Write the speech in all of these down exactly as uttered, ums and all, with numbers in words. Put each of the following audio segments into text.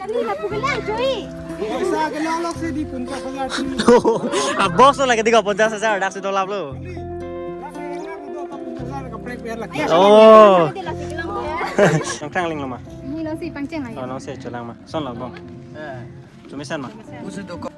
Kali lapu kelang, cuy. Paisa kelang lok si di pun ka pala. Ah, boss lo lagi tiga puluh hajar, dak si dolap lo. Lak kelang udah empat puluh hajar kaprek biar lagi. Oh. Dia lasi kelang ya. Nang tangling lo ma. Ini lo si pangceng lagi. Oh, nang si culang ma. Son lo bong. Cumi san ma. Musuh toko.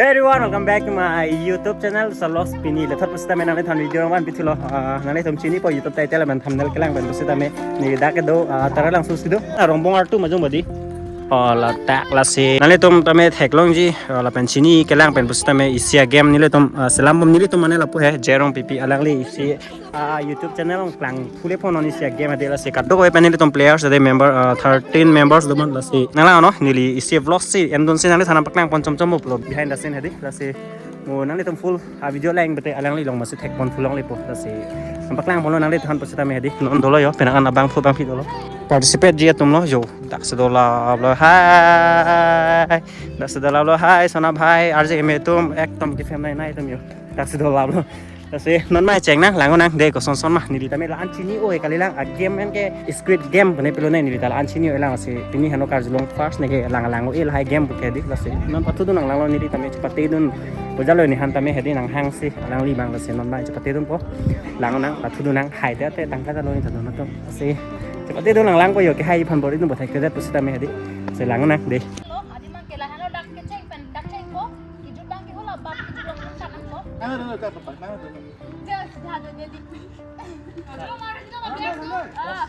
Hey everyone, welcome back to my YouTube channel. Salos pini lethot pusitame nangliphan video rong van pithulo. Ah, nanglitum chinipo YouTube title lapen thumbnail kelang pen pusitame neli dak kedo, ah, Taralangso si do. Ah, Rongbong artu majung badi. Oh, ladak lasi. Nanglitum tame theklongji, ah, lapen chini kelang pen pusitame isi a-game nelitum, ah, selam bom nelitum mane lapu he, Jerong P P alangli isi, ah, YouTube channel along klang phule phone on isi a-game ade lasi. Kadokave pen nelitum players ade member, ah, thirteen members do man lasi. Nanglang no, neli isi vlog si, endon si nangliphan paklang pon chom chom upload behind the scene hadi lasi. Mo nanglitum full a-video lang bete alangli along masi thek pon phulong lepo lasi. Nang paklang ponlo nangliphan pusitame hadi. Non dolo yo, penang an abangphu bangphi dolo. Participate ji atum lo yo. Dak si dolap lo. Hai. Dak si dolap lo. Hai, Sona bhai, R J M atum, ekdom kefem nai nai atum yo. Dak si dolap lo. Lasi non mai chengnang, lang-o nang de koson son ma. Neli tame la-an chini-o-e kalilang, a-game pen ke Squid Game pune pilo ne neli ta la-an chini-o-e lang si. Pini hano karjulong first ne ke lang lang-o-e lahai game pu ke di lasi. Non pathu dun nang lang lo neli tame chepate dun. Bojalo ni han tame hedi nang hang si alangli bang lasi non mai chepate dunpo. Lang nang pathu dun nang hai te te tangka ta lo ni ta dun atum. Si. Chepate dun nang lang ko yo ke hai phan bor-i dun bothai ke det pusitame hedi. Si lang nang de. Lo, adi mang ke la hano dak kecheng pen dak cheng ko. Kijut bang ke hola bab kijut bang kan ko. Ano, ano, ano, ano, ano, ano. Just, dah, dah, dah, dah. Ano, ano, ano. Ah.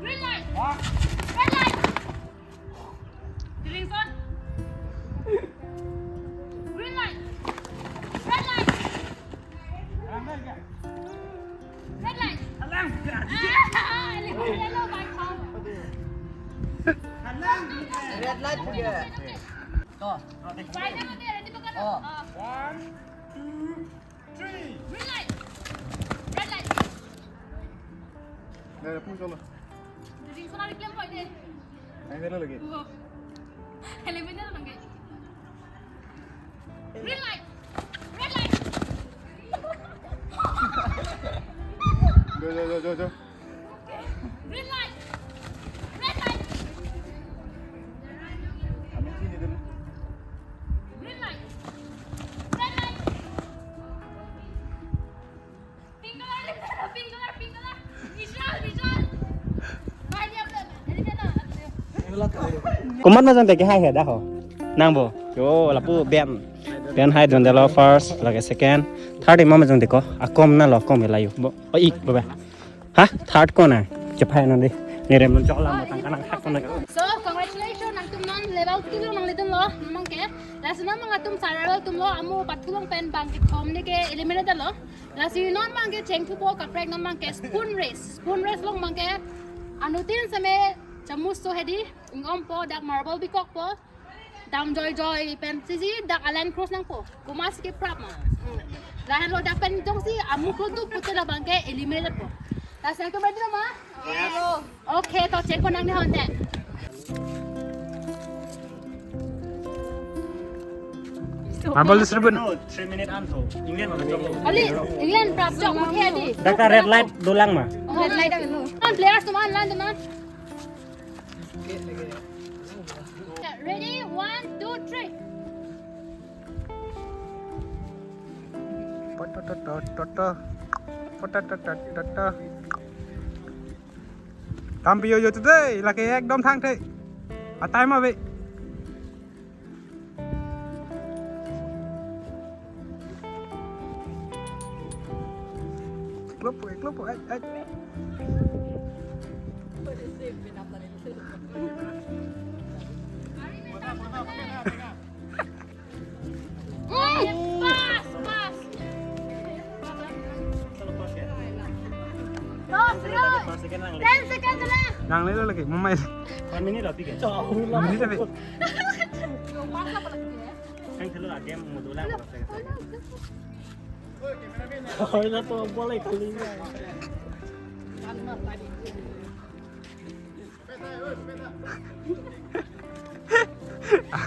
Green light. Red light. Green light. Red light. Red light. Ah, ini yellow light. Red light juga. Tuh. Ready, ready, ready. Oh. Ah. One, two, three. Green light. Red light. Nah, push dulu. Jadi, sana diklaim poin deh. Ayo, dulu lagi. Wow. Elevator lang kayo. Green light. Red light. Go, go, go, go, go. Green light. Red light. Green light. Red light. Pink color, pink color, pink color. Visual, visual. Komat ma jang te ke hai he dak ho. Nangpo. Yo, lapu Ben. Ben hai dun delo first, lake second. Third ima ma jang te ko. Akom na lo kom la yo. Bo, o ik bo ba. Ha? Third ko na. Chepai non de. Nerem non chok lam tang kanang hak ko na. So, congratulations, nangtum non level two lo nang ledun lo, non mang ke. Lasi non mang atum sara lo atum lo, amu pathu long pen bang kethom ne ke eliminate lo. Lasi non mang ke chengthupo kaprek non mang ke spoon race. Spoon race long mang ke anuttin seme chamus so hedi, ingom po, dak marble bikok po. Dam joi joi pen sisi dak a-line cross nangpo. Komat si keprap ma. Hmm. Lahen lo dak pen jongsi amu ko tu pute labang ke eliminate po. Lasi nangtum ready lo ma? Yes. Okay, to check ko nang ne hon te. Marble distribute. No, three minute an tho. England mana jok lo. Ali, England prap jok, okay, adi. Dak ta red light dolang ma. Red light dolo. Kan players teman lan teman. Ready, one, two, three. Potototototo. Potototototo. Tampi yo yo today, lake ekdom thangthe. A time ave. Klop, klop, ai, ai. Mm, pas, pas. Dos, dos. Ten seconds lang. Nangle lo lagi, mamai. One minute lagi kan? Minute lagi. Kan kalau ada yang mau dolang. Oh, itu tuh boleh kali.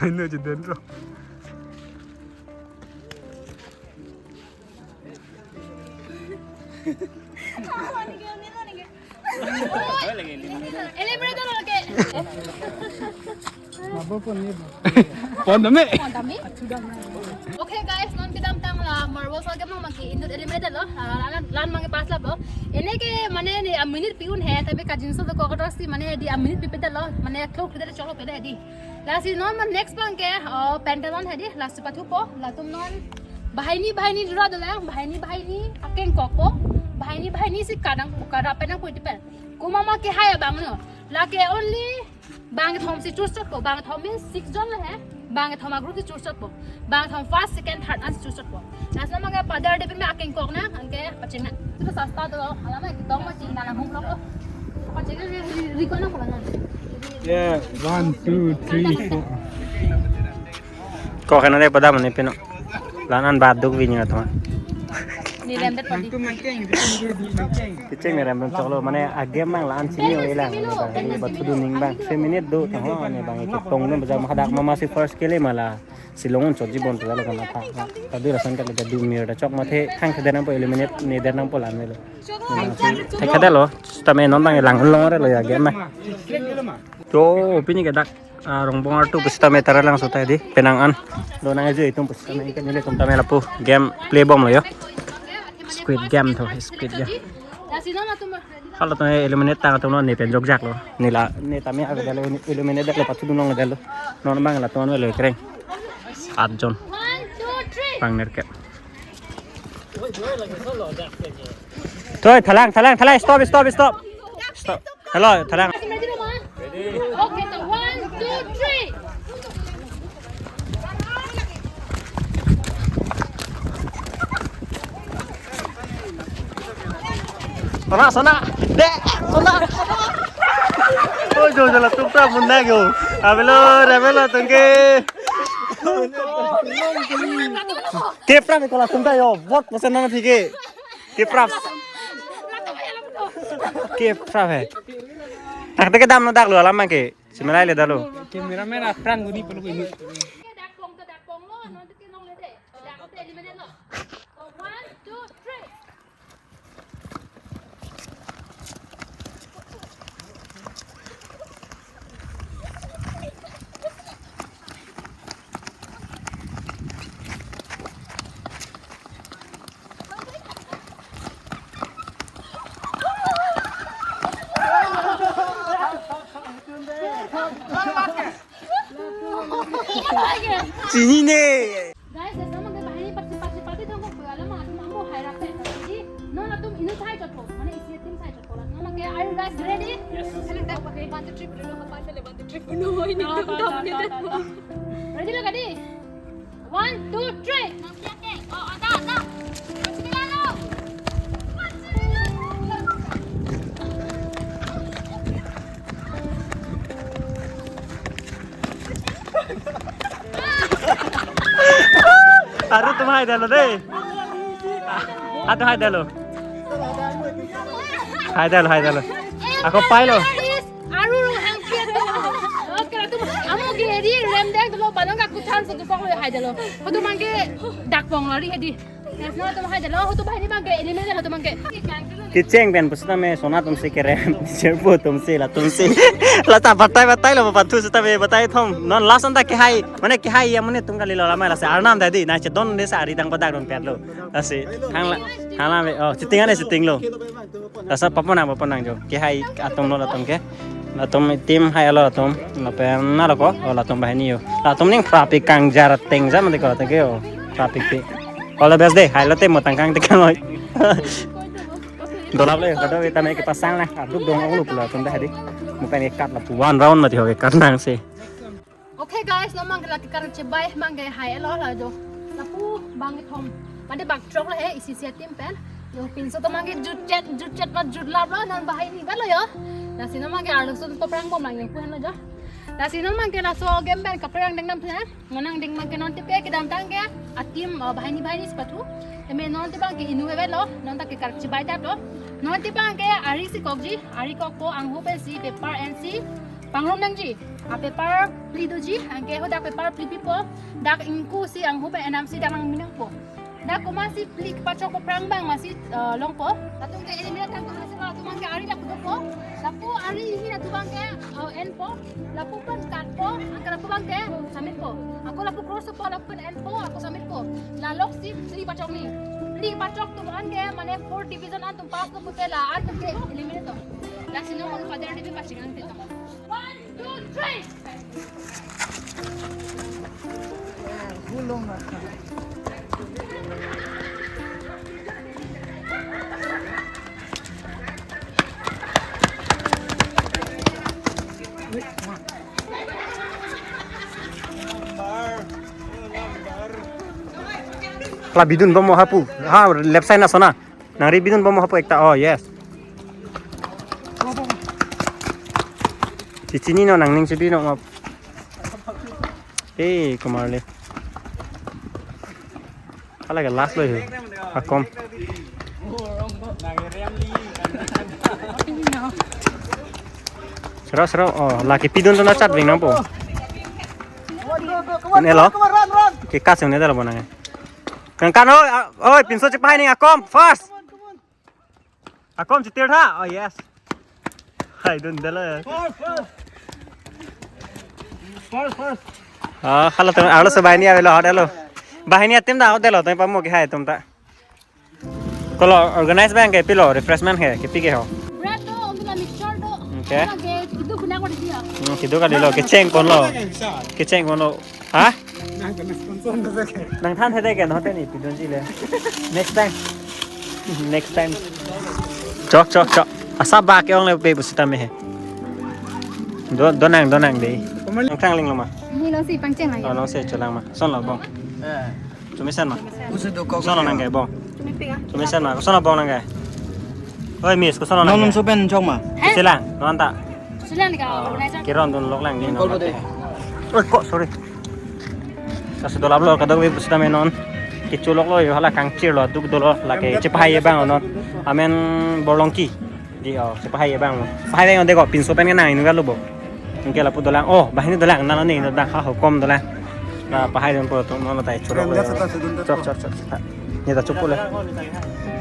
Ano, Jitendra. Eliminator lagi. Pon dame. Pon dame. Okay guys, non kedamtang la marbles game nang maki inut eliminated lo. Ah, lan, lan maki pass lap lo. Ini ke mane ne a minute pi-un he, tapi kajinso dokok ator si mane di a minute pipedetlo, mane clock pipedetlo, choklo pede di. Lasi non ma next abang ke, oh, pentalon hedi, lasi pathupo, latum non banghini banghini jura dolang, banghini banghini akengkokpo, banghini banghini si kadang, kada penang pui dipen. Komat ma kehai abang no. Lake only bangkethom si choose chotpo, bangkethom means six jon le he, bangkethom a group si choose chotpo, bangkethom first, second, third an si choose chotpo. Lasi non ma ke pada de pen akengkok nang, anke pacheng nang. Itu sasta do, alam e dong ma ching nang hum lo. Pacheng nang ri, ri ko nang ko nang. Yeah, one, two, three, four. Kok kena dei padam ne peno. Lan-an baduk vini atma. Ni rem det padi. Kecheng ne rem rem choklo, mane a game nang lan chini o ilang ne bang, ne bathu duning bang. Three minute do tang ho ne bang, ke tong ne baja ma hadak mama si first kele mala. Silong un chot jibon tu lalo kana tha. Tadu rasan kali tadu mir da chok mathe thang khade nangpo eliminate ne der nangpo lan melo. Thek khade lo, sitame non bang lang long re lo ya game ma. To pini ke dak, ah, Rongbong artu pusitame tara lang sotai di penang an. Do nang ejo itum pusitame ke nile tum tame lapu game play bom lo yo. Squid Game to, Squid Game. Halatum eliminate tang atum ne pen jokjak lo. Nila ne tame avedetlo, eliminate detlo, pathu dunlongdetlo. Non bang latum avelo kereng. Saat jon. Bang nerkep. Toi, thalang, thalang, thalang, stop, stop, stop. Stop. Hello, thalang. Okay, so one, two, three. Sona, sona. De, sona. Oh, jo, jo, latum ta munda yo. Avelo, avelo, tangke. Kepra me kola tumta yo. Bot masa nama thike. Kepra. Kepra he. Tak tak dam no dak lo alam ke. Semelai le dalo. Cameraman apran guni perlu ini. Dakpong to dakpong lo, non to kinong le de. Dak te eliminate lo. One, two, three. Chini ne. Guys, laso abang ke banghini participate, participate thangkok pu alam atum amo hai rap pen. Jadi, non latum inut sai chotpo, mane isi team sai chotpo la. Non ke, are you guys ready? Yes. Okay, one, two, three, pura ka pa pele, one, two, three, pura no, ini tum tum ni tum. Ready lo kadi? One, two, three. Oh, ada, ada. Bismillah lo. Aru tum hai dalo dei. Aru hai dalo. Hai dalo, hai dalo. Ako pailo. Aru rong hang kiat dalo. Okay, latum amo ke ri rem dek dalo, balong ka kuthar so tu kong hai dalo. Hotu mangke dakpong lari hedi. Yes, non latum hai dalo, hotu banghini abang ke, ini mana latum abang ke. Kecheng pen pusitame sona tumsi kerem, cherpo tumsi latumsi. Lata batai batai lo, pathu sitame batai thom. Non last anta kehai, mane kehai ya mane tum kali lo lama lasi arnam dadi, na chedon desa ari dang padak don pet lo. Lasi, hang la, hang la, oh, sitting ane sitting lo. Lasa paponang, paponang jo. Kehai atum lo latum ke. Latum team hai lo latum. Lapen na lo ko, oh, latum banghini yo. Latum ning prapik kangjar tengja mati ko teke yo. Prapik pi. All the best dei. Hai lo te mo tangkang tekang oi. Dolap le, kado kita naik kepasang lah. Aduk dong aku lupa latum dah di. Mukan ikat lapu one round mati ho ikat nang si. Okay guys, non abang ke lake karang chebai abang ke hai lo la jo. Lapu bangkethom. Mane bangthrok lo he isi isi team pen. Yo pinso to abang ke jutchet, jutchet ma jutlap lo non banghini ba lo yo. Lasi non abang ke arloso koprang bom lang yo pu henlo jo. Lasi non abang ke laso game pen kaprang dengdam thu he. Ngonang ding abang ke non tipe kedamtang ke a team, uh, banghini banghini si pathu. Tame non tipe abang ke inut avedetlo, non ta ke karang chebai tap lo. Non tipe abang ke ari si kokji, ari kokpo angho pen si paper and si Pangrum nangji. A paper phli doji, anke hadak paper phli pipo. Dak ingku si anghu pen enam si dak nangmi nangpo. Dak komatsi phli kepachok aphrang bang amatsi, eh, longpo. Latum ke eliminate tangka amatsi latum abangke ari lapu dopo. Lapu ari hi latum abangke, eh, enpo. Lapu pen katpo, anke lapu abangke submitpo. Ako lapu crosspo, lapu pen enpo, ako submitpo. La loksi phli pachok ni. Phli pachok atum abangke mane fourth division atum pass lo pupe la atum ke eliminate to. Lasi non Father David paching ang te to. One, two, three. Kla bidun bom hapu. Ha, left side na sona. Nangri bidun bom hapu ekta. Oh, yes. Chichini no nangning chibi no map. Eh, kumar le. Hala ke last lo yo. Akom. Sero, sero. Oh, laki pidun to na chat bing nangpo. Ini lo. Ke kas ne dalo bonang. Kang kan, oi, a-, oi, pinso chepahai ning akom, fast. Akom chitir tha. Oh, yes. Hai dun dalo. First, first. First, first. Ah, halo tum, halo so bahini avelo, hot halo. Bahini atim da, hot halo, tum pamu ke hai tum ta. Kolo organize bang ke pilo, refreshment ke, kepi ke ho. Bread do, ontu la mixture do. Okay. Ontu la ke, itu guna ko dia. Hmm, itu kali lo, kecheng kon lo. Kecheng kon lo. Ha? Nangthan hede ke, no te ni pidun ji le. Next time. Next time. Chok, chok, chok. Asa ba ke ong le pe pusita me he. Do, donang, donang de. Nangthan ling lo ma. Ni lo si pangcheng lang. Oh, no se cholang ma. Son lo bong. Eh. Chumi sen ma. Usu do kok. Son lo nang ke bong. Chumi pik ah. Chumi sen ma. Son lo bong nang ke. Oi, miss, ko son lo nang ke. Non so pen chok ma. Silang, non ta. Silang ni ka, organizer. Kiron dun lok lang ni. Oi, kok, sorry. Kasu dolap lo, kadok we pusita me non. Kecho lok lo, yo hala kangchir lo, duk dolo, lake chepahai bang non. Amen Borlongki. Di, oh, chepahai bang. Pahai bang de ko, pinso pen nang inu galo bo. Anke lapu dolang. Oh, bahini dolang, nano ni dolang, ha, hukom dolang. Na pahai dun po to, mano tai churok lo. Chok, chok, chok, chok. Ni ta chupu le.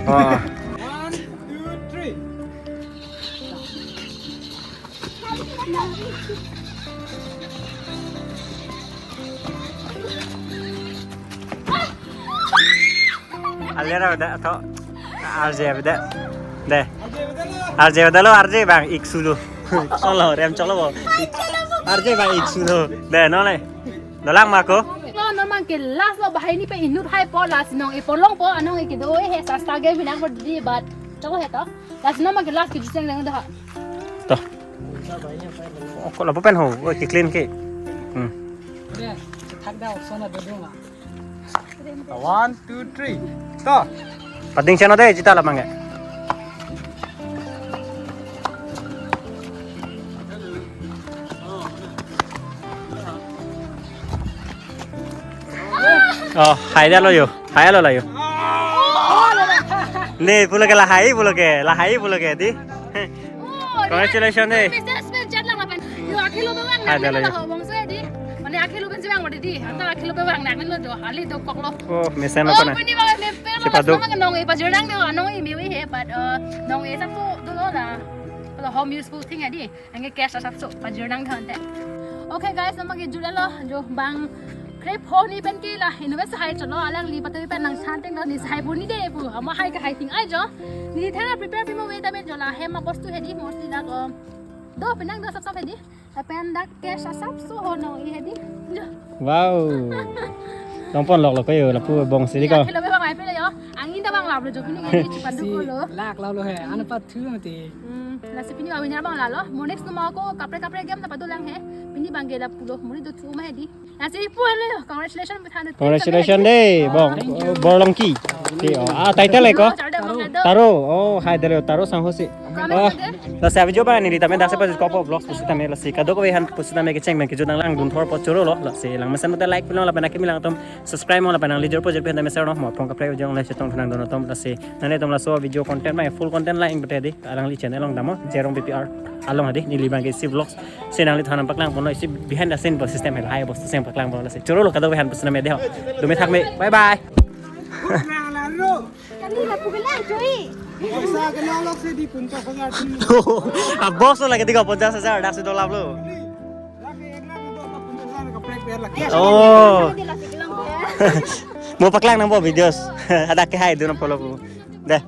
Oh. One, two, three. Alera beda atau R J beda. Deh. R J beda lo, R J bang iksu lo. Solo rem cholo bo. R J bang iksu lo. Deh, no le. Dolang ma ko. No, no, mang ke last lo bahai ni pe inut hai po last nong e polong po anong e kedo e he sasta ge binang po di bat. Cholo he to. Lasi non mang ke last ke jiseng dang dah. To. Oh, kok lapu pen ho, oh, ke clean ke. Hmm. Thak da option ada dong ah. One, two, three. To. Pading channel de jita la mang ke. Oh, hai da lo yo. Hai lo la yo. Ne, pulo ke lahai, pulo ke, lahai, pulo ke, di. Congratulations, eh. Mister Smith, chat lang lapan. Yo, akhilo bang, hai, nak dalo, lo yo. Ho, bang, so, di. Mane akhilo bang, bang, di. Anta akhilo bang, nak lo jo, hali do kok lo. Oh, mesen lo. Oh, kona. Pini bang, me, pero si paduk. Mas nama nong e pajur nang do, nong e miwi he, but, uh, nong e sab tu dolo la. Kalau home useful thing ya di. Anke cash asap so pajur nang thante. Okay guys, nama ke jula lo jo bang krep ho ni pen ke la inu pen sahai cholo alangli patoi pen nang chanting lo ni sahai pu ni de pu ama hai ke hai thing ai jo. Ni thana prepare pi mo we ta pen jo la hem ma bostu hedi mostly dak, um, do penang do sap sap hedi. Lapen dak cash asap so ho no i hedi. Jo. Wow. Nong pon lok lo ko yo lapu bong sili ko. Akhilo bang ai pe lo yo. Angin ta bang lap lo jo pini ke di chipan do ko lo. Lak lap lo he. Anu pat thu mati. Hmm, lasi pini awin bang lalo. Mo next no ma ko kapre kapre game ta padolang he. Pini bang ke lapu lo. Mo ni do thu ma he di. Lasi pu lo. Congratulations, Bhutan. Congratulations de, bong. Thank you. Borlongki. Ti, oh, ah, title e ko? Taro. Taro. Oh, hai dalo, Taro sangho si. Comment, oh, de. Lasi a video abang neli tame dak si pajutkokpo vlogs pusitame, lasi kadokave aphan pusitame kecheng pen kejut nanglangdun thorpo, choro lo. Lasi langmesen pute like pinlo, lapen akimi along atum subscribe mo, lapen nangli jor pojir pen tame share non, mo aphrang kaprek video nang chetong nangdun atum. Lasi nanglitum laso video content abang full content lang pute dei, alangli channel along damnon, Jerong P P R along dei, neli abang ke isi vlogs si nangliphan nangpaklangponlo, isi behind the scene bosta system lahai bosta system paklangponlo. Lasi choro lo, kadokave aphan pusitame dei ho. Dumi thakme, bye bye. Kami lapu kelang, cuy. Paisa kena lok se di puntas hajar di. Ah, boss lo lagi tiga puntas hajar, dak si dolap lo. Lagi ek lakh itu apa puntas hajar kaprek bayar lagi. Oh. Dia lagi bilang ya. Mo paklang nangpo videos. Ada ke hai dun nangpo lo pu. Deh.